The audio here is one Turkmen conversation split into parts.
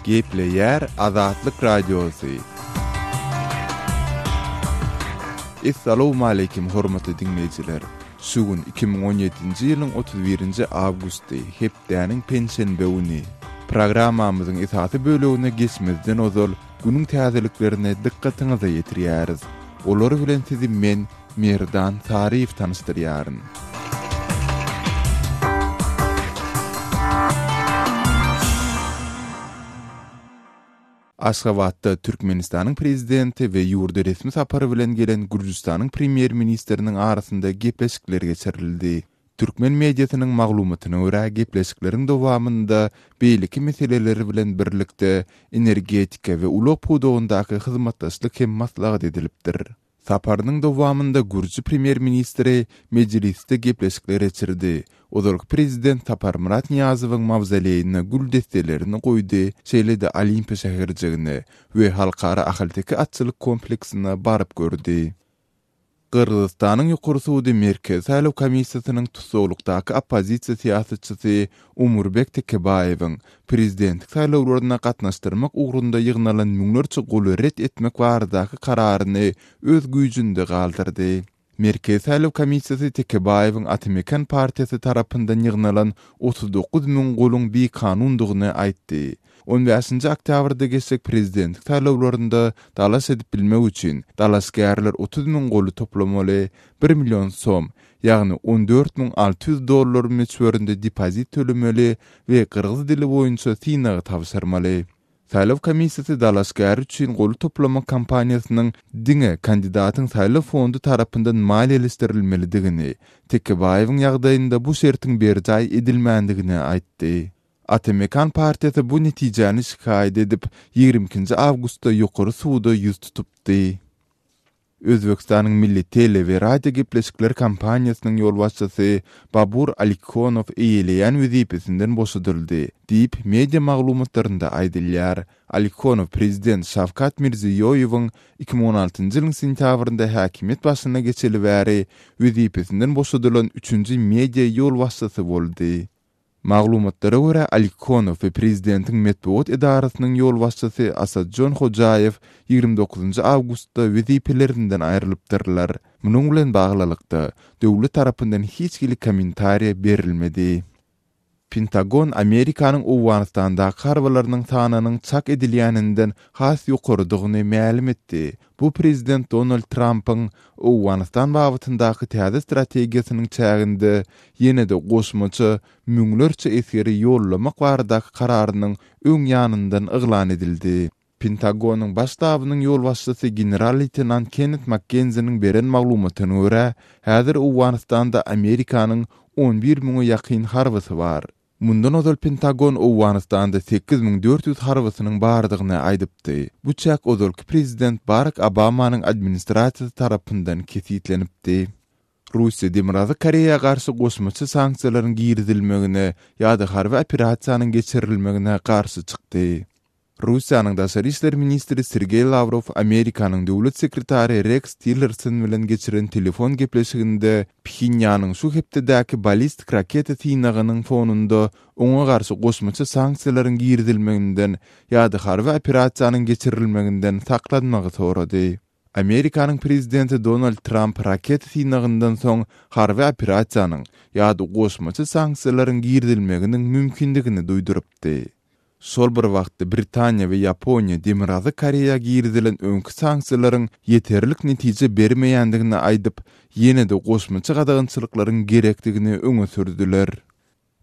Gepleýär Azatlyk Radiosy. Essalawmaleýkim hormatly diňleýjiler! Şu gün 2017-nji ýylyň 31-nji awgusty, hepdäniň penşenbe güni. Programmamyzyň esasy bölegine geçmezden ozal, günüň täzeliklerini dykgatyňyza ýetirýäris. Olar bilen sizi men, Merdan Saryýew tanyşdyrýaryn. Aşgabatda Türkmenistanyň Prezidenti we ýurda resmi sapar bilen gelen Gürjüstanyň Premýer-ministriniň arasynda gepleşikler geçirildi. Türkmen mediasynyň maglumatyna görä, gepleşikleriň dowamynda beýleki meseleler bilen birlikde, energetika we ulag pudagyndaky hyzmatdaşlyk hem maslahat edilipdir. Saparynyň dowamynda gürji premýer-ministri Mejlisde gepleşikler geçirdi. Ozalky prezident Saparmyrat Nyýazowyň mawzoleýine gül desselerini goýdy, şeýle-de Olimpiýa şäherjigine we Halkara ahalteke atçylyk kompleksine baryp gördi. Gyrgyzystanyň Ýokary sudy Merkezi saýlaw komissiýasynyň tussaglykdaky oppozisiýa syýasatçysy Umurbek Tekebaýewiň prezidentlik saýlawlaryna gatnaşdyrmak ugrunda ýygnalan müňlerçe goly ret etmek baradaky kararyny öz güýjünde galdyrdy. Merkezi saýlaw komissiýasy Tekebaýewiň Ata-Mekan partiýasy tarapyndan ýygnalan 39 müň goluň bikanundygyny aýtdy. On bäşinji oktýabrda geçjek prezidentlik saýlawlarynda dalaş edip bilmek üçin, dalaşgärler 30 müň goly toplamaly, bir million som, ýagny 14 600 dollar möçberinde depozit tölemeli we gyrgyz dili boýunça synagy tabşyrmaly. Saýlaw komissiýasy dalaşgär üçin goly toplamak kampaniýasynyň diňe kandidatyň saýlaw fondy tarapyndan maliýeleşdirilmelidigini, Tekebaýewiň ýagdaýynda bu şertiň berjaý edilmändigini aýtdy. Ata-Mekan partiýasy bu netijäni şikaýat edip, ýigrimi ikinji awgustda Ýokary suda ýüz tutupdy. Özbegistanyň Milli tele we radio gepleşikler kompaniýasynyň ýolbaşçysy Babur Alikhonow eýeleýän wezipesinden boşadyldy, diýip, media maglumatlarynda aýdylýar. Alikhonow prezident Şawkat Mirziýoýewiň 2016-njy ýylyň sentýabrynda häkimiýet başyna geçeli bäri wezipesinden boşadylan üçünji media ýolbaşçysy boldy. Maglumatlara görä, Alikhonow we prezidentiň metbugat edarasynyň ýolbaşçysy Asadjon Hojaýew 29 awgustda wezipelerinden aýrylypdyrlar. Munuň bilen baglylykda, döwlet tarapyndan hiç hili kommentariýa berilmedi. Pentagon Amerikanyň Owganystandaky harbylarynyň sanynyň çak edilýäninden has ýokarydygyny mälim etdi. Bu prezident Donald Trampyň Owganystan babatyndaky täze strategiýasynyň çäginde ýene-de goşmaça müňlerçe esgeri ýollamak baradaky kararynyň öň ýanyndan yglan edildi. Pentagonyň Baş ştabynyň ýolbaşçysy general-leýtenant Kennet Makgenziniň beren maglumatyna görä, häzir Owganystanda Amerikanyň on bir müňe ýakyn harbysy bar. Mundan ozal Pentagon Owganystanda 8400 harbysynyň bardygyny aýdypdy. Bu çäk ozalky prezident Barak Obamanyň administrasiýasy tarapyndan kesgitlenipdi. Russiýa Demirgazyk Koreýa garşy goşmaça sanksiýalaryň girizilmegine ýa-da harby operasiýanyň geçirilmegine garşy çykdy. Russiýanyň daşary işler ministri Sergeý Lawrow Amerikanyň döwlet sekretary Reks Tillerson bilen geçiren telefon gepleşiginde Phenýanyň şu hepdedäki ballistik raketa synagynyň fonunda oňa garşy goşmaça sanksiýalaryň girizilmeginden ýa-da harby operasiýanyň geçirilmeginden saklanmagy sorady. Amerikanyň prezidenti Donald Tramp raketa synagyndan soň harby operasiýanyň ýa-da goşmaça sanksiýalaryň girizilmeginiň mümkindigini duýdurypdy. Şol bir wagtda Britaniýa we Ýaponiýa Demirgazyk Koreýa girizilen öňki sanksiýalaryň ýeterlik netije bermeýändigini aýdyp, ýene-de goşmaça gadagançylyklaryň gerekdigini öňe sürdüler.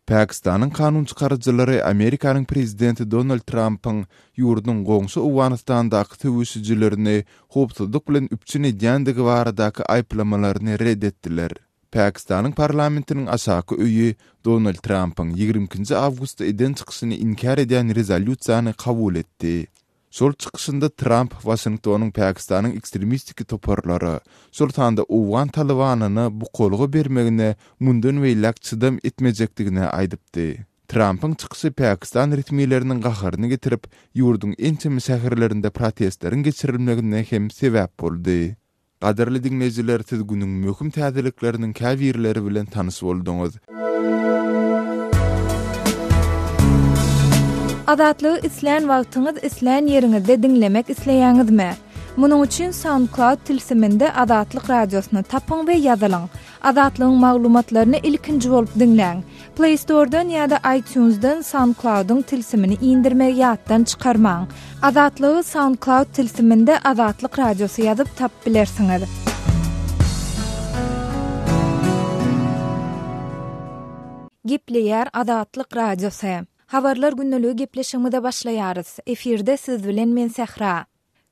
Pakistanyň kanun çykaryjylary Amerikanyň prezidenti Donald Trampyň ýurduň goňşy Owganystandaky söweşijilerini howpsuzlyk bilen üpjün edýändigi baradaky aýyplamalaryny ret etdiler. Pakistanyň parlamentiniň aşaky öýi Donald Trampyň 22-nji awgustda eden çykyşyny inkär edýän rezolýusiýany kabul etdi. Şol çykyşynda Tramp Waşingtonyň Pakistanyň ekstremistik toparlara, şol sanda owgan Talybanyna bukalga bermegine mundan beýläk çydam etmejekdigini aýdypdy. Trampyň çykyşy pakistan resmileriniň gaharyny getirip, ýurduň ençeme şäherlerinde protestleriň geçirilmegine hem sebäp boldy. Gadyrly diňleýjiler siz günüň möhüm täzelikleriniň käbirleri bilen tanyş bolduňyz. Azatlygy islän wagtyňyz, islän ýeriňizde diňlemek isleýäňizmi? Munuň üçin SoundCloud tilsiminde Azatlyk Radiosyny tapyň we ýazylyň. Azatlygyň maglumatlaryny ilkinji bolup diňläň. Play Store-dan ýa-da iTunes-dan SoundCloud-yň tilsimini indirmegi ýatdan çykarmaň. Azatlygy SoundCloud tilsiminde Azatlyk Radiosy ýazyp tapyp bilersiňiz. Gepleýär Azatlyk Radiosy. Habarlar gündeligi gepleşigimize başlaýarys. Efirde siz bilen men Sähra.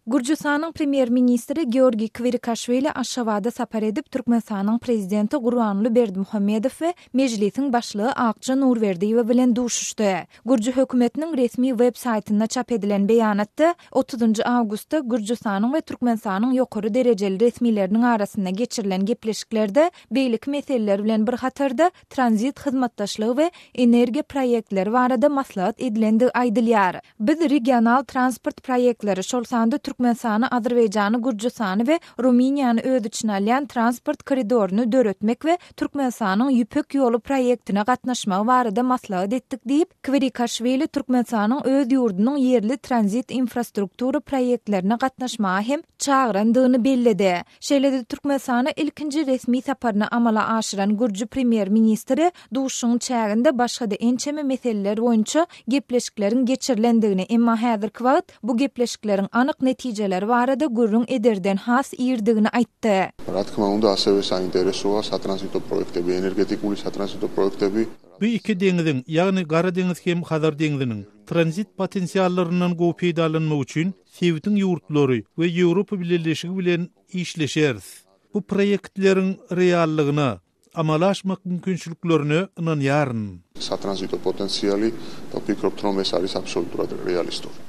Gürjüstanyň Premýer-ministri Georgiý Kwirikaşwili Aşgabada sapar edip, Türkmenistanyň Prezidenti Gurbanguly Berdimuhamedow we Mejlisiň Başlygy Akja Nurberdiýewa bilen duşuşdy. Gürji hökümetiniň resmi web saýtynda çap edilen beýanatda, otuzynjy awgustda Gürjüstanyň we Türkmenistanyň ýokary derejeli resmileriniň arasynda geçirilen gepleşiklerde beýleki meseleler bilen bir hatarda tranzit hyzmatdaşlygy we energiýa proýektleri barada maslahat edilendigi aýdylýar. Biz regional transport proýektleri, şol sanda Türkmenistany, Azerbaýjany, Gürjüstany we Rumyniýany öz içine alýan transport koridoryny döretmek we Türkmenistanyň Ýüpek ýoly proýektine gatnaşmagy barada maslahat etdik diýip, Kwirikaşwili Türkmenistanyň öz ýurdunyň ýerli tranzit infrastruktura proýektlerine gatnaşmaga hem çagyrandygyny belledi. Şeýle-de Türkmenistana ilkinji resmi saparyny amala aşyran gürji premýer-ministri duşuşygyň çäginde başga-da ençeme meseleler boýunça gepleşikleriň geçirilendigini, emma häzirki wagt bu gepleşikleriň anyk netijeleri barada gürrüň ederden has irdigini aýtdy. Რა თქმა უნდა, ასევე საინტერესოა სატრანზიტო პროექტები, ენერგეტიკული სატრანზიტო პროექტები. Bu iki deňziň, ýagny Gara deňiz hem Hazar deňziniň tranzit potensiallaryndan gowy peýdalanmak üçin sebitiň ýurtlary we Ýewropa Bileleşigi bilen işleşeris. Bu proýektleriň reallygyna, amala aşmak mümkinçiliklerine ynanýaryn. Satrανzიტო პოტენციალი და ვფიქრობთ, რომ ეს არის აბსოლუტურად რეალისტური.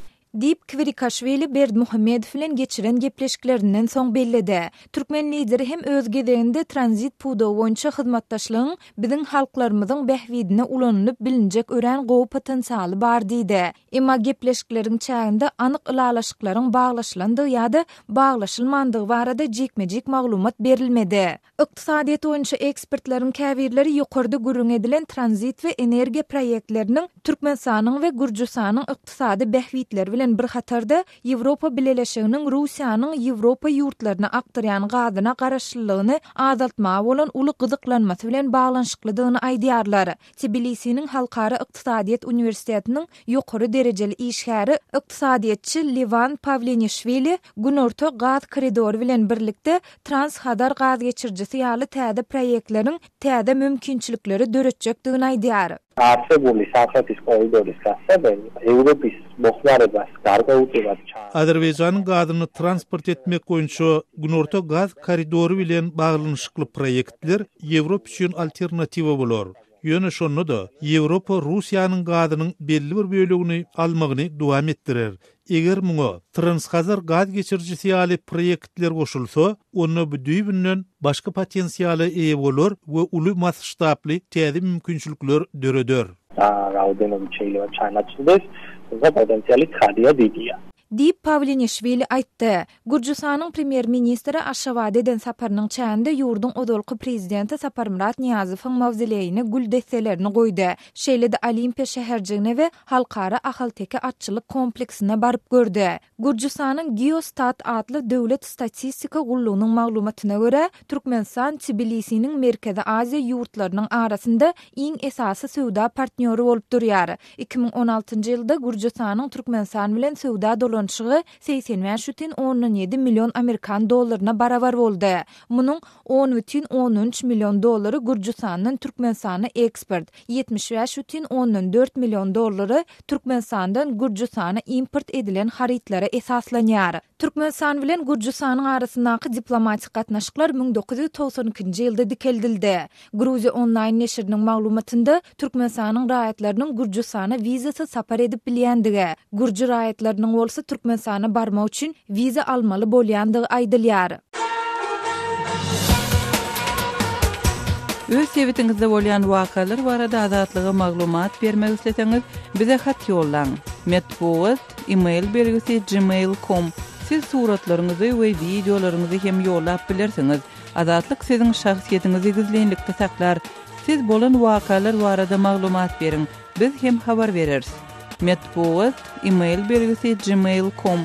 Diýip, Kwirikaşwili Berdimuhamedow bilen geçiren gepleşiklerinden soň belledi. Türkmen Lideri hem öz gezeginde tranzit pudagy boýunça hyzmatdaşlygyň biziň halklarymyzyň bähbidine ulanylyp bilinjek örän gowy potensialy bar diýdi. Emma gepleşikleriň çäginde anyk ylalaşyklaryň baglaşylandygy ýa-da baglaşylmandygy barada jikme-jik maglumat berilmedi. Ykdysadyýet boýunça ekspertleriň käbirleri ýokarda gürrüň edilen tranzit we energiýa proýektleriniň Türkmenistanyň we Gürjüstanyň ykdysady bähbitleri bilen bir hatarda Ýewropa Bileleşiginiň Russiýanyň Ýewropa ýurtlaryna akdyrýan gazyna garaşlylygyny azaltmaga bolan uly gyzyklanmasy bilen baglanyşyklydygyny aýdýarlar. Tbilisiniň Halkara ykdysadyýet uniwersitetiniň ýokary derejeli işgäri, ykdysadyýetçi Lewan Pawlenişwili Günorta gaz koridory bilen birlikde Trans-Hazar gaz geçirijisi ýaly täze proýektleriň täze mümkinçilikleri döretjekdigini aýdýar. Არსებული სამხრეთის კორიდორის გასადენი ევროპის მოხმარებას გარკვეულწილად Azerbaýjanyň gazyny transport etmek boýunça Günorta gaz koridory bilen baglanyşykly proýektler Ýewropa üçin alternatiwa bolar. Ýöne şonda-da, Ýewropa Russiýanyň gazynyň belli bir bölegini almagyny dowam etdirer. Eger muňa Transhazar gaz geçirijisi ýaly proýektler goşulsa, onda bu düýbünden başga potensiala eýe bolar we uly masştably täze mümkinçilikler döreder. რაოდენობით შეიძლება ჩანაჩნდეს, თუმცა პოტენციალი ცხადია დიდია. Diýip, Pawlenişwili aýtdy. Gürjüstanyň premýer-ministri Aşgabada eden saparynyň çäginde ýurduň ozalky prezidenti Saparmyrat Nyýazowyň mawzoleýine gül desselerini goýdy. Şeýle-de Olimpiýa şäherjigine we Halkara ahalteke atçylyk kompleksine baryp gördi. Gürjüstanyň Geostat atly döwlet statistika gullugynyň maglumatyna görä, Türkmenistan Tbilisiniň Merkezi Aziýa ýurtlarynyň arasynda iň esasy söwda partnýory bolup durýar. 2016-njy ýylda Gürjüstanyň Türkmenistan bilen söwda dolanyşygy 85,7 million amerikan dollaryna barabar boldy. Munuň 10,13 million dollary Gürjüstandan Türkmenistana eksport, 75,4 million dollary Türkmenistandan Gürjüstana import edilen harytlara esaslanýar. Türkmenistan bilen Gürjüstanyň arasyndaky diplomatik gatnaşyklar 1992-nji ýylda dikeldildi. Gruziýa onlaýn neşiriniň maglumatynda, Türkmenistanyň raýatlarynyň Gürjüstana wizasyz sapar edip bilýändigi, gürji raýatlarynyň bolsa Türkmenistana barmak üçin wiza almaly bolýandygy aýdylýar. Öz sebitiňizde bolýan wakalar barada Azatlyga maglumat bermek isleseňiz, bize hat ýollaň. Metbugat, e-mail belgisi gmail com. Siz suratlaryňyzy we wideolaryňyzy hem ýollap bilersiňiz. Azatlyk siziň şahsyýetiňizi gizlinlikde saklar. Siz bolan wakalar barada maglumat beriň, biz hem habar bereris. Metbugat, e-mail belgisi gmail com.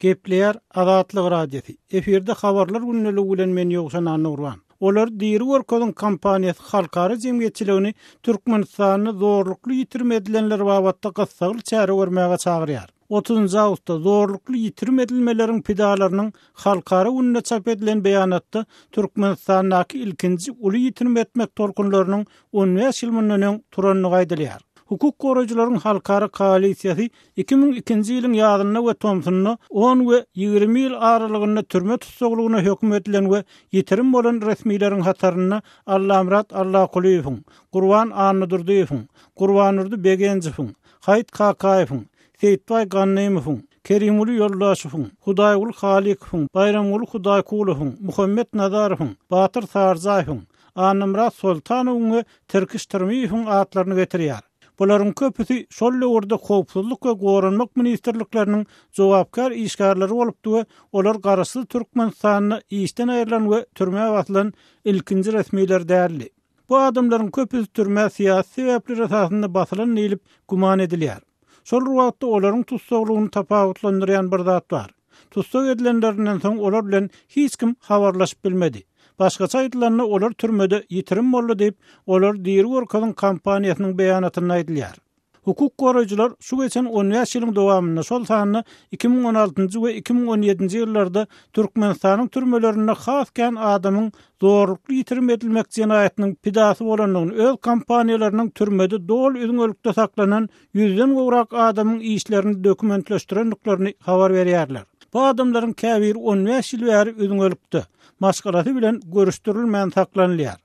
Gepleýär Azatlyk Radiosy. Efirde habarlar gündeligi bilen men Ýowşan Annagurban. Olary diri görkeziň kampaniýasy halkara jemgyýetçiligini Türkmenistanda zorlukly ýitirim edilenler babatda gyssagly çäre görmäge çagyrýar. Otuzynjy awgustda zorlukly ýitirim edilmeleriň pidalarynyň halkara gününde çap edilen beýanatda Türkmenistandaky ilkinji uly ýitirim etmek tolkunlarynyň 15 ýyl mundan öň turandygy aýdylýar. Hukuk goraýjylaryň halkara koalisiýasy 2002-nji ýylyň ýazynda we tomsunda on we 20 ýyl aralygynda türme tussaglygyna höküm edilen we ýitirim bolan resmileriň hatarynda Allamyrat Allakulyýewiň, Gurban Annadurdyýewiň, Gurbandurdy Begenjowyň, Haýyt Kakaýewiň, Seýitbaý Gannymowyň, Kerimguly Ýoldaşowyň, Hudaýguly Halykowyň, Baýramguly Hudaýkulowyň, Muhammet Nazarowyň, Batyr Sarjaýewiň, Annamyrat Soltanowyň we Tirkiş Tyrmyýewiň atlaryny getirýär. Bularyň köpüsi şol döwürde Howpsuzlyk we Goranmak ministrlikleriniň jogapkär işgärleri bolupdy we olar garaşsyz Türkmenistanda işden aýrylan we türmä basylan ilkinji resmiler däldi. Bu adamlaryň köpüsi türmä syýasy sebäpler esasynda basylan diýlip güman edilýär. Şol bir wagtda olaryň tussaglygyny tapawutlandyrýan bir zat bar. Tussag edilenlerinden soň olar bilen hiç kim habarlaşyp bilmedi. Başgaça aýdylanda olar türmede ýitirim boldy diýip, Olary diri görkeziň kampaniýasynyň beýanatynda aýdylýar. Hukuk goraýjylar şu geçen on bäş ýylyň dowamynda, şol sanda 2016-njy we 2017-nji ýyllarda Türkmenistanyň türmelerinde has kän adamyň zorlukly ýitirim edilmek jenaýatynyň pidasy bolandygyny, öz kompaniýalarynyň türmede doly üzňelikde saklanan ýüzden gowrak adamyň işlerini dokumentleşdirendiklerini habar berýärler. Bu adamlaryň käbiri on bäş ýyl bäri üzňelikde, maşgalasy bilen görüşdirilmän saklanylýar.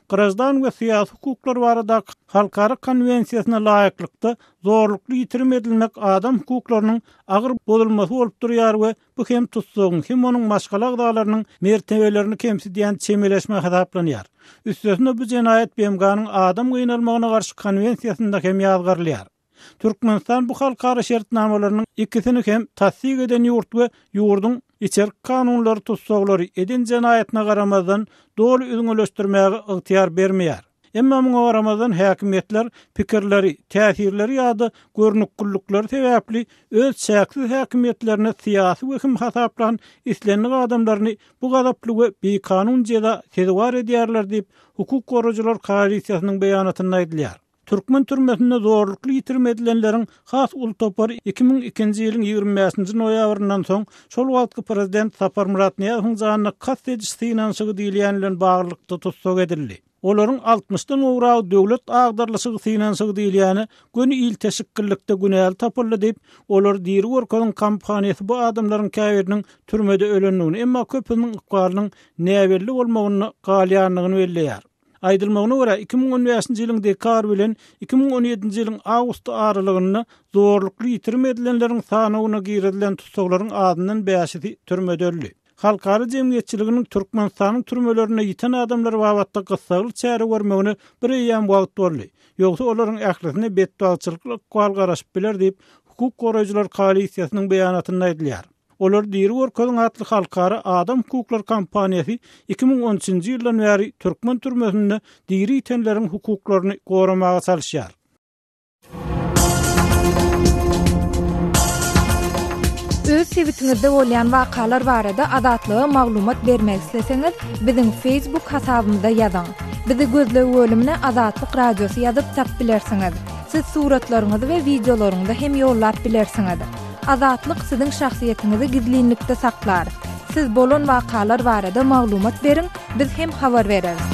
Graždan we syýasy hukuklar baradaky halkara konwensiýasyna laýyklykda, zorlukly ýitirim edilmek adam hukuklarynyň agyr bozulmasy bolup durýar we bu hem tussagyň, hem onuň maşgala agzalarynyň mertebelerini kemsidýän çemeleşme hasaplanýar. Üstesine bu jenaýat BMG-niň adam gynalmagyna garşy konwensiýasynda hem ýazgarylýar. Türkmenistan bu halkara şertnamalarynyň ikisini hem tassyk eden ýurt we ýurduň içerki kanunlary tussaglary eden jenaýatyna garamazdan doly üzňeleşdirmäge ygtyýar bermeýär. Emma muňa garamazdan häkimiýetler pikirleri, täsirleri ýa-da görnükgüllikleri sebäpli öz çäksiz häkimiýetlerini syýasy wehim hasaplan islendik adamlaryny bu gazaply we bikanun jeza sezewar edýärler diýip, hukuk goraýjylar koalisiýasynyň beýanatynda aýdylýar. Türkmen türmesinde zorlukly ýitirim edilenleriň has uly topary 2002-nji ýylyň 25-nji noýabryndan soň şol wagtky prezident Saparmyrat Nyýazowyň janyna kast ediş synanyşygy diýilýän bilen baglylykda tussag edildi. Olaryň altmyşdan gowragy döwlet agdarylyşygy synanyşygy diýilýäne göni ilteşiklilikde günäli tapyldy diýip, Olary diri görkeziň kampaniýasy bu adamlaryň käbiriniň türmede ölendigini, emma köpüsiniň ykbalynyň näbelli bolmagynda galýandygyny belleýär. Aýdylmagyna görä, 2015-nji ýylyň dekabry bilen 2017-nji ýylyň awgusty aralygynda zorlukly ýitirim edilenleriň sanawyna girizilen tussaglaryň azyndan bäşisi türmede öldi. Halkara jemgyýetçiliginiň Türkmenistanyň türmelerinde ýiten adamlar babatda gyssagly çäre görmegine bir eýýäm wagt boldy. Ýogsa olaryň ählisine betbagtçylykly ykbal garaşyp biler diýip, hukuk goraýjylar koalisiýasynyň beýanatynda aýdylýar. Olary diri görkeziň atly halkara adam hukuklary kampaniýasy 2013-nji ýyldan bäri türkmen türmesinde diri ýitenleriň hukuklaryny goramaga çalyşýar. Öz sebitiňizde bolýan wakalar barada Azatlyga maglumat bermek isleseňiz, biziň Facebook hasabymyza ýazyň. Bizi gözleg bölümine Azatlyk Radiosy ýazyp tap bilersiňiz. Siz suratlaryňyzy we wideolaryňyzy hem ýollap bilersiňiz. Azatlyk siziň şahsyýetiňizi gizlinlikde saklar. Siz bolan wakalar barada maglumat beriň, biz hem habar bereris.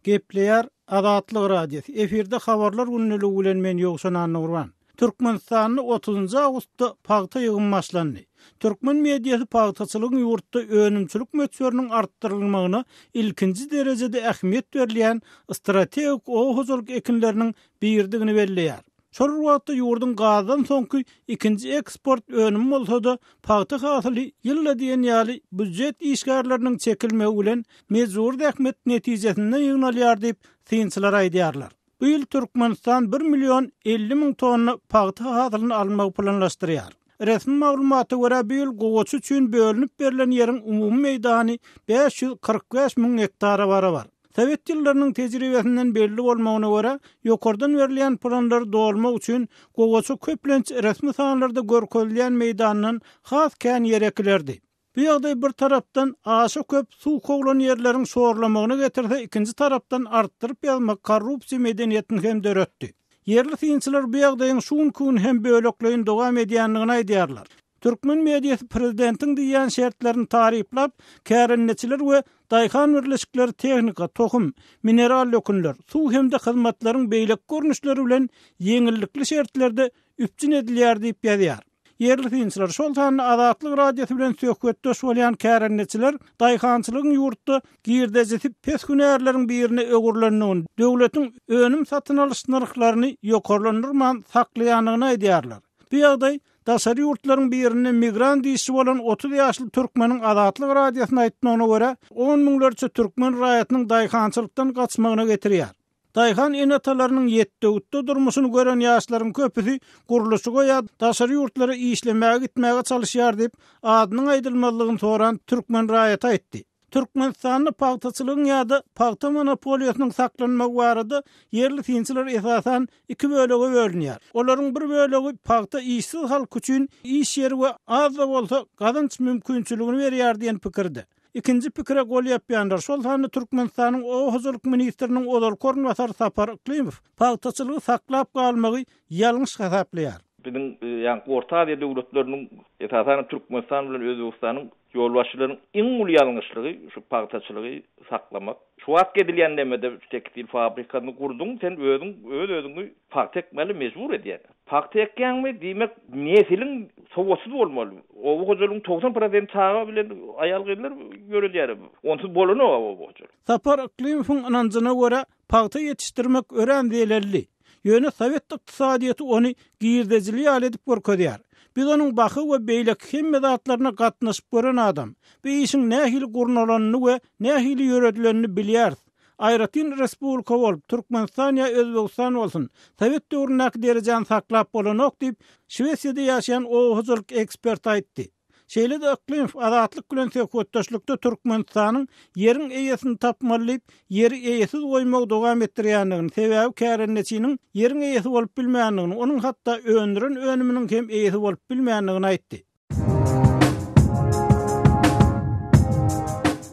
Gepleýär Azatlyk Radiosy, efirde Habarlar gündeligi bilen men Ýowşan Annagurban. Türkmenistanda otuzynjy awgustda pagta ýygymy başlandy. Türkmen mediasy pagtaçylygyň ýurtda önümçilik möçberiniň artdyrylmagyna ilkinji derejede ähmiýet berilýän strategik oba hojalyk ekinleriniň biridigini belleýär. Şol bir wagtda ýurduň gazdan soňky ikinji eksport önümi bolsa-da, pagta hasyly ýylda diýen ýaly býujet işgärleriniň çekilmegi bilen mejbury zähmet netijesinde ýygnalýar diýip, synçylar aýdýarlar. Bu ýyl Türkmenistan bir million 50 müň tonna pagta hasylyny almagy planlaşdyrýar. Resmi maglumata görä, bu ýyl gowaça üçin bölünip berlen ýeriň umumy meýdany 545 müň gektara barabar. Sowet ýyllarynyň tejribesinden belli bolmagyna görä, ýokardan berilýän planlary dolmak üçin gowaça köplenç resmi sanlarda görkezilýän meýdandan has kän ýer ekilerdi. Bu ýagdaý bir tarapdan aşa köp suw kowlan ýerleriň şorlamagyna getirse, ikinji tarapdan artdyryp ýazmak korrupsiýa medeniýetini hem döretdi. Ýerli synçylar bu ýagdaýyň şu günki gün hem bölekleýin dowam edýändigini aýdýarlar. Türkmen mediasy prezidentiň diýýän şertlerini taryplap, kärendeçiler we daýhan birleşikleri tehnika, tohum, mineral dökünler, suw hem-de hyzmatlaryň beýleki görnüşleri bilen ýeňillikli şertlerde üpjün edilýär diýip ýazýar. Ýerli synçylar, şol sanda Azatlyk Radiosy bilen söhbetdeş bolýan kärendeçiler daýhançylygyň ýurtda girdejisi pes hünärleriň birine öwrülendigini, döwletiň önüm satyn alyş nyrhlaryny ýokarlandyrman saklaýandygyny aýdýarlar. Bu ýagdaý daşary ýurtlaryň birinde migrant işçi bolan 30 ýaşly türkmeniň Azatlyk Radiosyna aýtmagyna görä, on müňlerçe türkmen raýatynyň daýhançylykdan gaçmagyna getirýär. Daýhan ene-atalarynyň ýetde-gütde durmuşyny gören ýaşlaryň köpüsi gurluşyga ýa daşary ýurtlara işlemäge gitmäge çalyşýar diýip, adynyň aýdylmazlygyny soran türkmen raýaty aýtdy. Türkmenistanda pagtaçylygyň ýa-da pagta monopoliýasynyň saklanmagy barada ýerli synçylar esasan iki bölege bölünýär. Olaryň bir bölegi pagta işsiz halk üçin iş ýeri we az-da bolsa gazanç mümkinçiligini berýär diýen pikirde. Ikinji pikire gol ýapýanlar, şol sanda Türkmenistanyň Oba hojalyk ministriniň ozalky orunbasary Sapar Yklymow pagtaçylygy saklap galmagy ýalňyş hasaplaýar. Biziň, ýagny Orta Aziýa döwletleriniň, esasan hem Türkmenistan bilen Özbegistanyň ýolbaşçylarynyň iň uly ýalňyşlygy şu pagtaçylygy saklamak. Şu wagt edilýän nemede tekstil fabrikasyny gurduň, sen özüň öz-özüňi pagta ekmäli mejbur edýäň. Pagta ekýäňmi, diýmek, nesiliň sowatsyz bolmaly. Oba hojalygyň 90 prosenti çaga bilen aýal-gyzlar ýöredýär. Onsuz bolanok oba hojalygy. Sapar Yklymowyň ynanjyna görä, pagta ýetişdirmek örän zelelli. Ýöne sowet ykdysadyýeti ony girdejili ýaly edip görkezýär. Biz onuň baha we beýleki hemme zatlaryna gatnaşyp gören adam. Bu işiň nähili gurnalanyny we nähili ýöredilenini bilýäris. Aýratyn respublika bolup, Türkmenistan ýa Özbegistan bolsun, sowet döwründäki derejäni saklap bolanok diýip, Şwesiýada ýaşaýan oba hojalyk eksperti aýtdy. Şeýle-de Yklymow Azatlyk bilen söhbetdeşlikde Türkmenistanyň ýeriň eýesini tapmaly diýip, ýeri eýesiz goýmagy dowam etdirýändigini, sebäbi kärendeçiniň ýeriň eýesi bolup bilmändigini, onuň hatda öndüren önüminiň hem eýesi bolup bilmändigini aýtdy.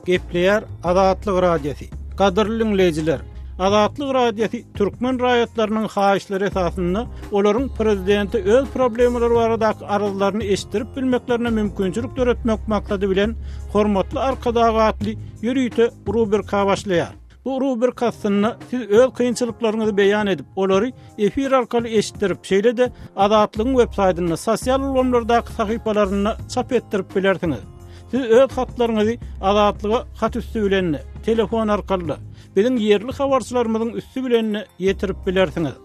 Gepleýär Azatlyk Radiosy. Gadyrly diňleýjiler, Azatlyk Radiosy türkmen raýatlarynyň haýyşlary esasynda olaryň prezidente öz problemalary baradaky arzlaryny eşitdirip bilmeklerine mümkinçilik döretmek maksady bilen Hormatly Arkadag atly ýörite rubrika başlaýar. Bu rubrika astynda siz öz kynçylyklaryňyzy beýan edip, olary efir arkaly eşitdirip, şeýle-de Azatlygyň web-saýtynda, sosial ulgamlardaky sahypalarynda çap etdirip bilersiňiz. Siz öz hatlaryňyzy Azatlyga hat üsti bilen-de, telefon arkaly-da, biziň ýerli habarçylarymyzyň üsti bilen-de ýetirip bilersiňiz.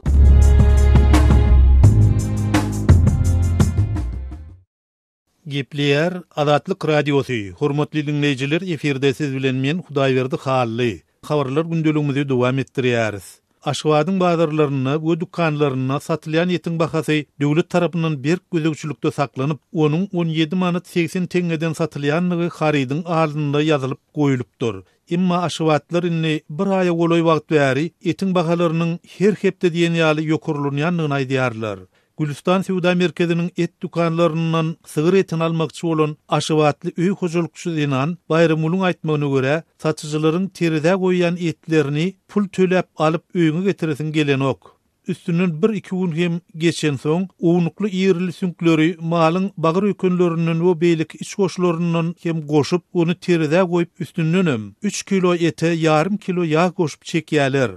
Gepleýär Azatlyk Radiosy, Hormatly diňleýjiler efirde siz bilen men Hudaýberdi Hally. Habarlar gündeligimizi dowam etdirýäris. Aşgabadyň bazarlarynda we dükanlarynda satylýan etiň bahasy döwlet tarapyndan berk gözegçilikde saklanyp, onuň 17 manat 80 teňňeden satylýandygy harydyň alnynda ýazylyp goýlupdyr. Emma aşgabatlylar indi bir aýa golaý wagt bäri etiň bahalarynyň her hepde diýen ýaly ýokarlanýandygyny aýdýarlar. Gülüstan söwda merkeziniň et dükanlaryndan sygyr etini almakçy bolan aşgabatly öý hojalykçy zenan Baýramgülüň aýtmagyna görä, satyjylaryň terezä goýýan etlerini pul töläp alyp öýüňe getiresiň gelenok. Üstünden bir-iki gün hem geçensoň, ownukly-irili süňkleri malyň bagyr öýkenlerinden we beýleki iç goşlaryndan hem goşup, ony terezä goýup üstündenem üç kilo ete ýarym kilo ýag goşup çekýäler.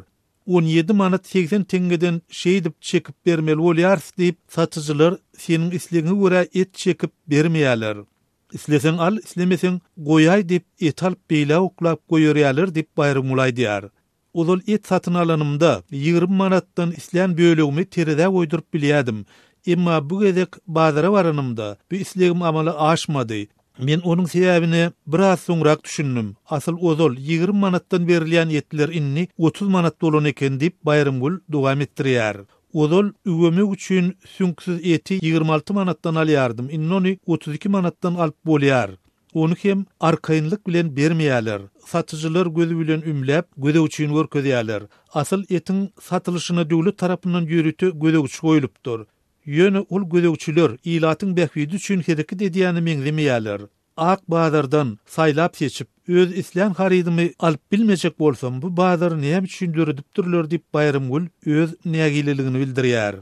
17 manat 80 teňňeden şeýdip çekip bermeli bolýarys diýip, satyjylar seniň islegiňe görä et çekip bermeýärler. Isleseň al, islemeseň goýaý diýip, eti alyp beýläk oklap goýberýärler diýip, Baýramguly aýdýar. Ozal et satyn alanymda, 20 manatdan islän bölegimi terezä goýduryp bilýärdim. Emma bu gezek bazara baranymda, bu islegim amala aşmady. Men onuň sebäbine biraz soňrak düşündim. Asyl ozal 20 manatdan berilýän etler indi 30 manat bolan eken diýip, Baýramgül dowam etdirýär. Ozal üwemek üçin süňksüz eti 26 manatdan alýardym, indi ony 32 manatdan alyp bolýar. Ony hem arkaýynlyk bilen bermeýärler. Satyjylar gözi bilen ümläp, gözegçini görkezýärler. Asyl etiň satylyşyna döwlet tarapyndan ýörite gözegçi goýlupdyr. Ýöne ol gözegçiler ilatyň bähbidi üçin hereket edýäne meňzemeýärler. Ak bazardan saýlap-seçip, öz islän harydymy alyp bilmejek bolsam, bu bazary näme üçin döredipdirler diýip Baýramgül öz nägileligini bildirýär.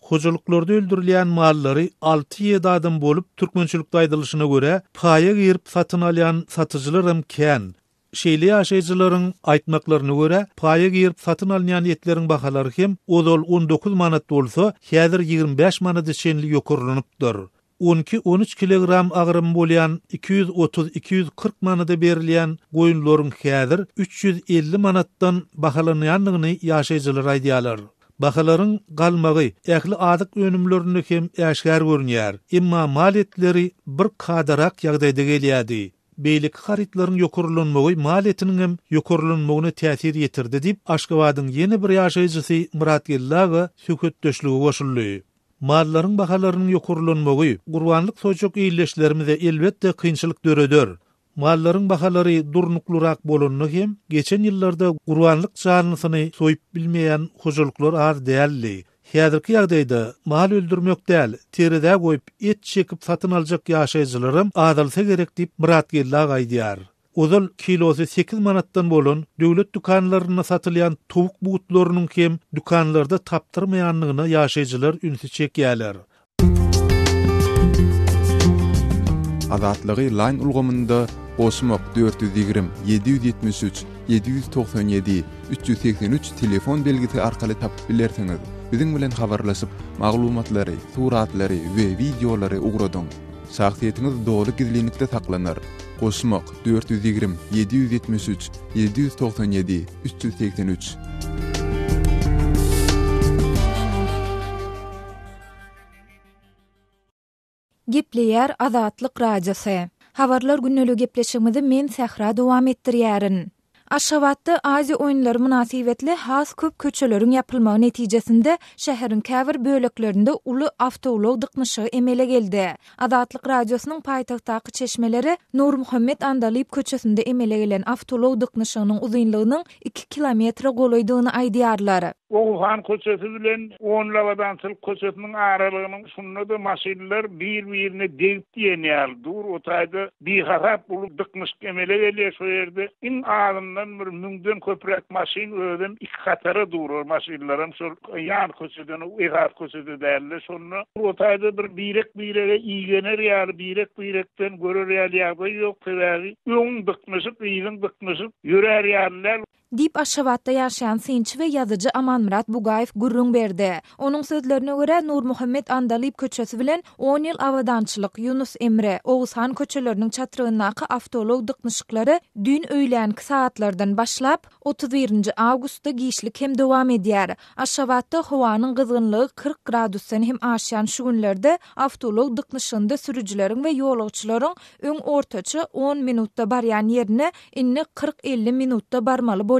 Hojalyklarda öldürilýän mallary alty-ýedi adam bolup, türkmençilikde aýdylyşyna görä, paýa girip satyn alýan satyjylaram kän. Şeýle ýaşaýjylaryň aýtmaklaryna görä, paýa girip satyn alynýan etleriň bahalary hem ozal 19 manat bolsa, häzir 25 manada çenli ýokarlanypdyr. On iki-on üç kilogram agramy bolýan 230-240 manada berilýän goýunlaryň häzir 350 manatdan bahalanýandygyny ýaşaýjylar aýdýarlar. Bahalaryň galmagy ähli azyk önümlerinde hem äşgär görünýär. Emma mal etleri bir kadarak ýagdaýda gelýärdi. Beýleki harytlaryň ýokarlanmagy mal etiniň hem ýokarlanmagyna täsir ýetirdi diýip, Aşgabadyň ýene bir ýaşaýjysy Myratgeldi aga söhbetdeşlige goşuldy. Mallaryň bahalarynyň ýokarlanmagy gurbanlyk soýjak ildeşlerimize elbetde kynçylyk döreder. Mallaryň bahalary durnuklyrak bolanda hem, geçen ýyllarda gurbanlyk janlysyny soýup bilmeýän hojalyklar az däldi. Häzirki ýagdaýda mal öldürmek däl, terezä goýup et çekip satyn aljak ýaşaýjylaram azalsa gerek diýip, Myratgeldi aga aýdýar. Ozal kilosy sekiz manatdan bolan, döwlet dükanlarynda satylýan towuk butlarynyň hem dükanlarda tapdyrmaýandygyna ýaşaýjylar ünsi çekýärler. Azatlygy Line ulgamynda goşmak 420 773 797 383 telefon belgisi arkaly tapyp bilersiňiz. Biziň bilen habarlaşyp, maglumatlary, suratlary we wideolary ugradyň. Şahsyýetiňiz doly gizlinlikde saklanar. Goşmak 420 773 797 383. Gepleýär Azatlyk Radiosy. Habarlar gündeligi gepleşigimizi men Sähra dowam etdirýärin. Aşgabatda Aziýa oýunlary mynasybetli has köp köçeleriň ýapylmagy netijesinde şäheriň käbir böleklerinde uly awtoulag dyknyşygy emele geldi. Azatlyk Radiosynyň paýtagtdaky çeşmeleri Nurmuhammet Andalyp köçesinde emele gelen awtoulag dyknyşygynyň uzynlygynyň iki kilometre golaýdygyny aýdýarlar. Oguzhan köçesi bilen Onlabadançylyk köçesiniň aralygynyň şunda-da maşynlar bir-birine degip diýen ýaly dur. O taýda bihasap uly dyknyşyk emele gelýär şo ýerde. Iň azyndan bir müňden köpräk maşyn özem iki hatara dur. Ol maşynlaram şol ýan köçeden, esasy köçede däl-de. Şonda o taýda bir birek-birege igener ýaly, birek-birekden görer ýaly ýagdaý ýok. Sebäbi öňüň dyknyşyk, yzyň dyknyşyk, ýörär ýaly däl. Diýip, Aşgabatda ýaşaýan synçy we ýazyjy Amanmyrat Bugaýew gürrüň berdi. Onuň sözlerine görä, Nurmuhammet Andalyp köçesi bilen On ýyl Abadançylyk, Ýunus Emre, Oguzhan köçeleriniň çatrygyndaky awtoulag dyknyşyklary düýn öýlänki sagatlardan başlap, 31 nji awgustda giçlik hem dowam edýär. Aşgabatda howanyň gyzgynlygy 40 gradusdan hem aşýan şu günlerde awtoulag dyknyşygynda sürüjileriň we ýolagçylaryň öň ortaça on minutda barýan ýerine indi 40-50 minutda barmaly bolýandygy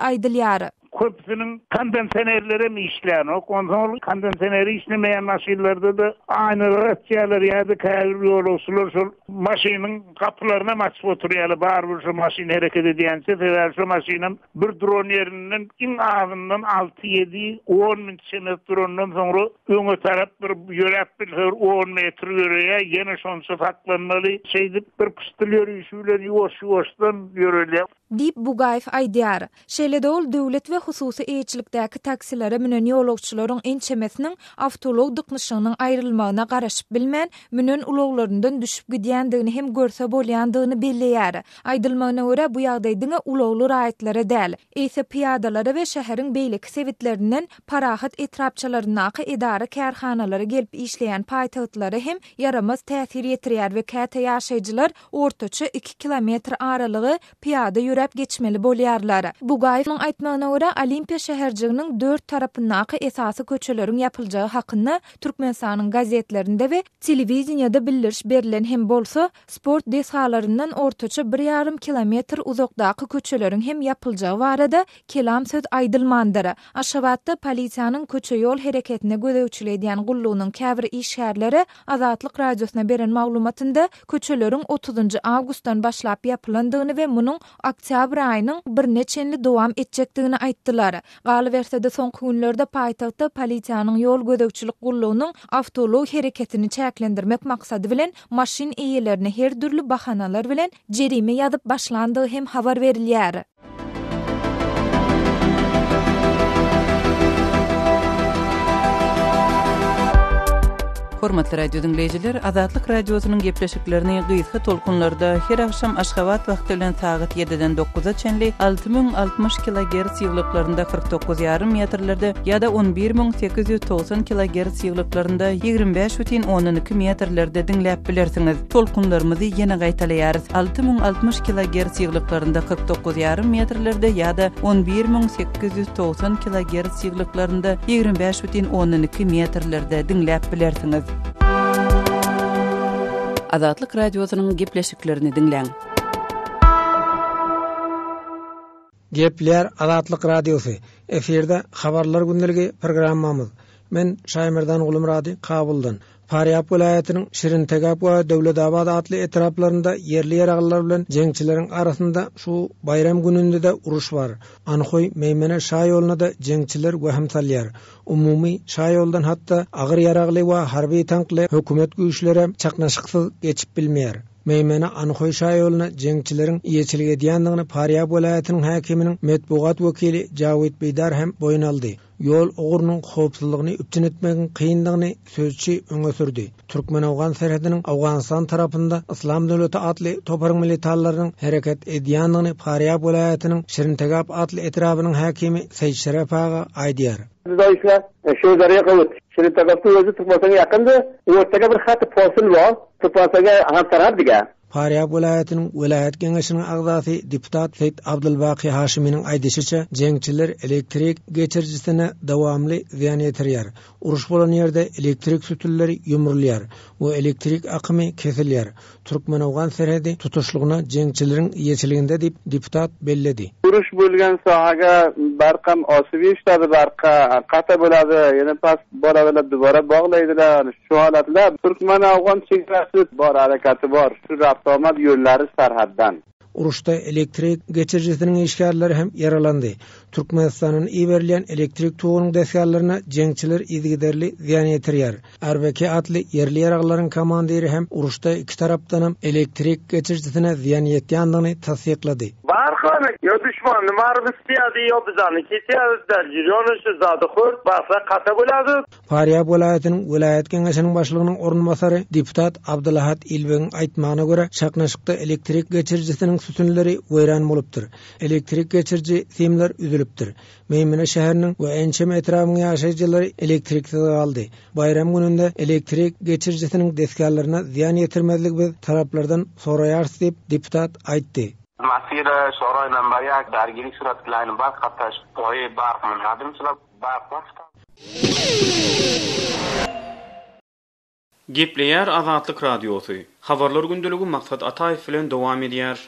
aýdylýar. Köpüsiniň kondensionerlerem işlänok. Onsoň ol kondensioneri işlemeýän maşynlarda-da aýnalary açýarlar ýa-da käbir ýolagçylar şol maşynyň gapylarynam açyp oturýarlar, barybir şo maşyn hereket edýänçä, sebäbi şo maşynam bir duran ýerinden iň azyndan alty, ýedi, on minut çemesi durandan soňra öňe tarap bir ýöräp bilse bir on metr ýöreýär, ýene şonça saklanmaly. Şeýdip bir pyşdyl ýörişi bilen ýuwaş-ýuwaşdan ýörelýär. Diýip, Bugaýew aýdýar. Şeýle-de ol döwlet we hususy eýeçilikdäki taksilere münen ýolagçylaryň ençemesiniň awtoulag dyknyşygynyň aýrylmagyna garaşyp bilmän, münen ulaglaryndan düşüp gidýändigini hem görse bolýandygyny belleýär. Aýdylmagyna görä, bu ýagdaý diňe ulagly raýatlara däl, eýse pyýadalara we şäheriň beýleki sebitlerinden Parahat etrapçalaryndaky edara-kärhanalara gelip işleýän paýtagtlylara hem ýaramaz täsir ýetirýär we käte ýaşaýjylar ortaça iki kilometr aralygy pyýada ýöräp. ýöräp geçmeli bolýarlar. Bugaýewiň aýtmagyna görä, Olimpiýa şäherjiginiň dört tarapyndaky esasy köçeleriň ýapyljagy hakynda Türkmenistanyň gazetlerinde we telewideniýede bildiriş berlen hem bolsa, sport desgalaryndan ortaça bir ýarym kilometr uzakdaky köçeleriň hem ýapyljagy barada kelam söz aýdylmandyr. Aşgabatda polisiýanyň köçe-ýol hereketine gözegçilik edýän gullugynyň käbir işgärleri Azatlyk Radiosyna beren maglumatynda köçeleriň otuzynjy awgustdan başlap ýapylandygyny we munuň oktýabr aýynyň birine çenli dowam etjekdigini aýtdylar. Galyberse-de, soňky günlerde paýtagtda polisiýanyň ýol gözegçilik gullugynyň awtoulag hereketini çäklendirmek maksady bilen maşyn eýelerine her dürli bahanalar bilen jerime ýazyp başlandygy hem habar berilýär. Hormatly radio diňleýjiler, Azatlyk Radiosynyň gepleşiklerini gysga tolkunlarda her agşam Aşgabat wagty bilen sagat ýediden dokuza çenli 6060 kilogerts ýyglyklarynda 49 ýarym metrlerde ýa-da 11890 kilogerts ýyglyklarynda 25 bütin ondan iki metrlerde diňläp bilersiňiz. Tolkunlarymyzy ýene gaýtalaýarys, 6060 kilogerts ýyglyklarynda 49 ýarym metrlerde ýa-da 11890 kilogerts ýyglyklarynda 25 bütin ondan iki metrlerde diňläp bilersiňiz. Azatlyk Radiosynyň gepleşiklerini diňläň. Gepleýär Azatlyk Radiosy, efirde Habarlar gündeligi programmamyz. Men Şaýmerdan Gulumyrady Kabuldan. Farýap welaýatynyň Şirintegap we Döwletabat atly etraplarynda ýerli ýaraglylar bilen jeňçileriň arasynda şu baýram gününde-de uruş bar. Anhoý, Meýmene şaýoluna-da jeňçiler wehim salýar. Umumy şaýoldan hatda agyr ýaragly we harby tankly hökümet güýçlerem çaknyşyksyz geçip bilmeýär. Meýmene Anhoý şaýoluna jeňçileriň eýeçilik edýändigini Farýab welaýatynyň häkiminiň metbugat wekili Jawid Bidar hem boýun aldy. Ýol ugrunyň howpsuzlygyny üpjün etmegiň kyndygyny sözçi öňe sürdi. Türkmen-owgan serhediniň Owganystan tarapynda Yslam döwleti atly toparyň militanlarynyň hereket edýändigini Farýab welaýatynyň Şirintegap atly etrabynyň häkimi Seýitşerep aga aýdýar. Biz Şirintegapda özi Türkmenistana ýakyndy. Ortada bir haty posyl bar. Türkmenistana hamsarap diýýär. Farýab welaýatynyň welaýat geňeşiniň agzasy deputat Seýit Abdulbaky Haşymynyň aýdyşyça, jeňçiler elektrik geçirijisine dowamly zyýan ýetirýär. Uruş bolan ýerde elektrik sütünleri ýumrulýar we elektrik akymy kesilýär. Türkmen-owgan serhedi tutuşlygyna jeňçileriň eýeçiliginde diýip, deputat belledi. Uruş bolgan sahaga barkam osyp ýeşladi barka kata bolady ýene pas boladilar dubara baglaýdylar Şu halatlar türkmen-owgan çegarasy bor hareketi bor şu raftomad ýollary serhetden. Uruşda elektrik geçirijisiniň işgärleri hem ýaralandy. Türkmenistandan iberilýän elektrik togunyň desgalaryna jeňçiler yzygiderli zyýan ýetirýär. RBK atly ýerli ýaraglylaryň komandiri hem uruşda iki tarapdanam elektrik geçirijisine zyýan ýetýändigini tassyklady. Barhany ýo duşmany baryp isleýärdi ýo bizany kesýärdi ýöne şu zady hört barsa kata bolady. Farýab welaýatynyň welaýat geňeşiniň başlygynyň orunbasary deputat Abdylahat Ilbegiň aýtmagyna görä, çaknyşykda elektrik geçirijisiniň sütünleri weýran bolupdyr, elektrik geçiriji simler üzülipdir. Meýmene şäheriniň we ençeme etrabyň ýaşaýjylary elektriksiz galdy. Baýram gününde elektrik geçirijisiniň desgalaryna zyýan ýetirmezligi biz taraplardan soraýarys diýip, deputat aýtdy. Masira şoraý number ýak dargiri surat line bark gataş poýy bark munhadym sylap bark wagta. Gepleýär Azatlyk Radiosy. Habarlar gündeligi Maksat Ataýew bilen dowam edýär.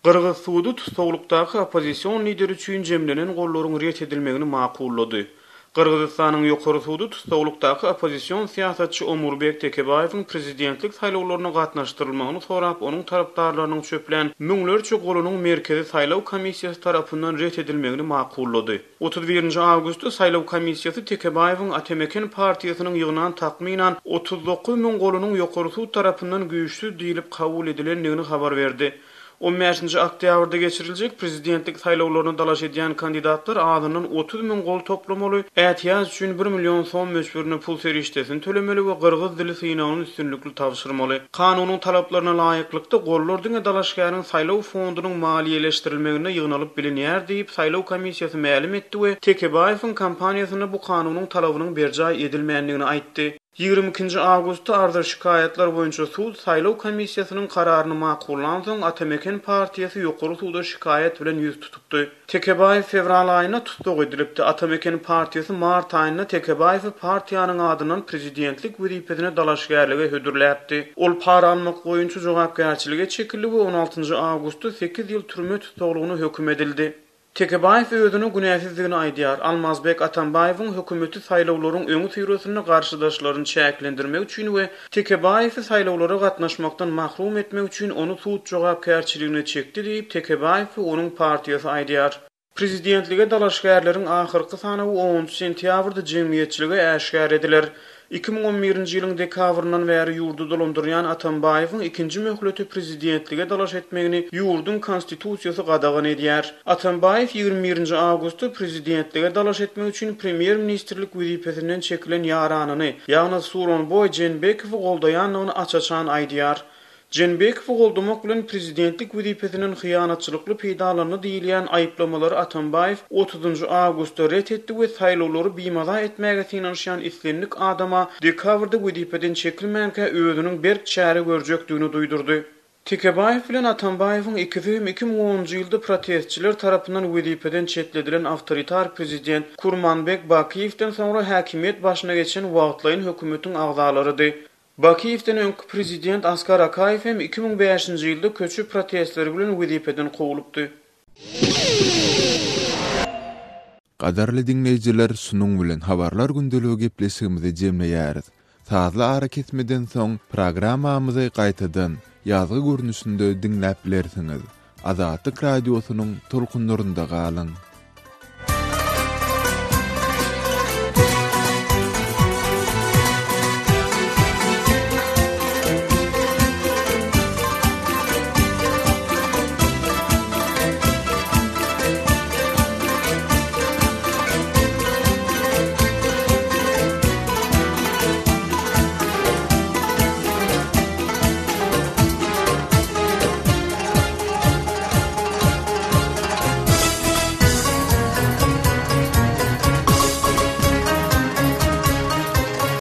Gyrgyz sudy tussaglykdaky oppozision lider üçin jemlenen gollaryň ret edilmegini makullady. Gyrgyzystanyň Ýokary sudy tussaglykdaky oppozision syýasatçy Omurbek Tekebaýewiň prezidentlik saýlawlaryna gatnaşdyrylmagyny sorap onuň tarapdarlarynyň çöplän müňlerçe golunyň Merkezi saýlaw komissiýasy tarapyndan ret edilmegini makullady. 31 awgustda saýlaw komissiýasy Tekebaýewiň Atameken partiýasynyň ýygnan takmynan 39 müň golunyň Ýokary sud tarapyndan güýçsüz diýlip kabul edilendigini habar berdi. On bäşinji oktýabrda geçiriljek prezidentlik saýlawlaryna dalaş edýän kandidatlar azyndan 30 müň gol toplamaly, ätiýaç üçin bir million som möçberinde pul serişdesini tölemeli we gyrgyz dili synagyny üstünlikli tabşyrmaly. Kanunyň talaplaryna laýyklykda, gollar diňe dalaşgäriň saýlaw fondunyň maliýeleşdirilmeginde ýygnalyp bilinýär diýip, saýlaw komissiýasy mälim etdi we Tekebaýewiň kampaniýasynda bu kanunyň talabynyň berjaý edilmändigini aýtdy. Ýigrimi ikinji awgustda arza-şikaýatlar boýunça sud saýlaw komissiýasynyň kararyny makullansoň, Atameken partiýasy ýokary suda şikaýat bilen ýüz tutupdy. Tekebaýew fewral aýynda tussag edilipdi. Atameken partiýasy mart aýynda Tekebaýewi partiýanyň adyndan prezidentlik wezipesine dalaşgärlige hödürläpdi. Ol para almak boýunça jogapkärçilige çekildi we on altynjy awgustda sekiz ýyl türme tussaglygyna höküm edildi. Tekebaýew özüniň günäsizdigini aýdýar. Almazbek Atambaýewiň hökümeti saýlawlaryň öňüsyrasynda garşydaşlaryny çäklendirmek üçin we Tekebaýewi saýlawlara gatnaşmakdan mahrum etmek üçin ony sud jogapkärçiligine çekdi diýip, Tekebaýew we onuň partiýasy aýdýar. Prezidentlige dalaşgärleriň ahyrky sanawy onunjy sentýabrda jemgyýetçilige äşgär ediler. 2011-nji ýylyň dekabryndan bäri ýurdy dolandyrýan Atambaýewiň ikinji möhlete prezidentlige dalaş etmegini ýurduň Konstitusiýasy gadagan edýär. Atambaýew 21-nji awgustda prezidentlige dalaş etmek üçin premýer-ministrlik wezipesinden çekilen ýaranyny, ýagny Suronboý Jeenbekowy goldaýandygyny aç-açan aýdýar. Jeenbekowy goldamak bilen prezidentlik wezipesinden hyýanatçylykly peýdalandy diýilýän aýyplamalary Atambaýew otuzynjy awgustda ret etdi we saýlawlary bimaza etmäge synanyşýan islendik adama dekabrda wezipeden çekilmänkä özüniň berk çäre görjekdigini duýdurdy. Tekebaýew bilen Atambaýewiň ikisi hem 2010-njy ýylda protestçiler tarapyndan wezipeden çetledilen awtoritar prezident Kurmanbek Bakiýewden soňra häkimiýet başyna geçen wagtlaýyn hökümetiň agzalarydy. Bakiýewden öňki prezident Askar Akaýew hem 2005-nji ýylda köçe protestleri bilen wezipeden kowlupdy. Gadyrly diňleýjiler şunuň bilen Habarlar gündeligi gepleşigimizi jemleýäris. Sazly arakesmeden soň programmamyzy gaýtadan ýazgy görnüşinde diňläp bilersiňiz. Azatlyk Radiosynyň tolkunlarynda galyň!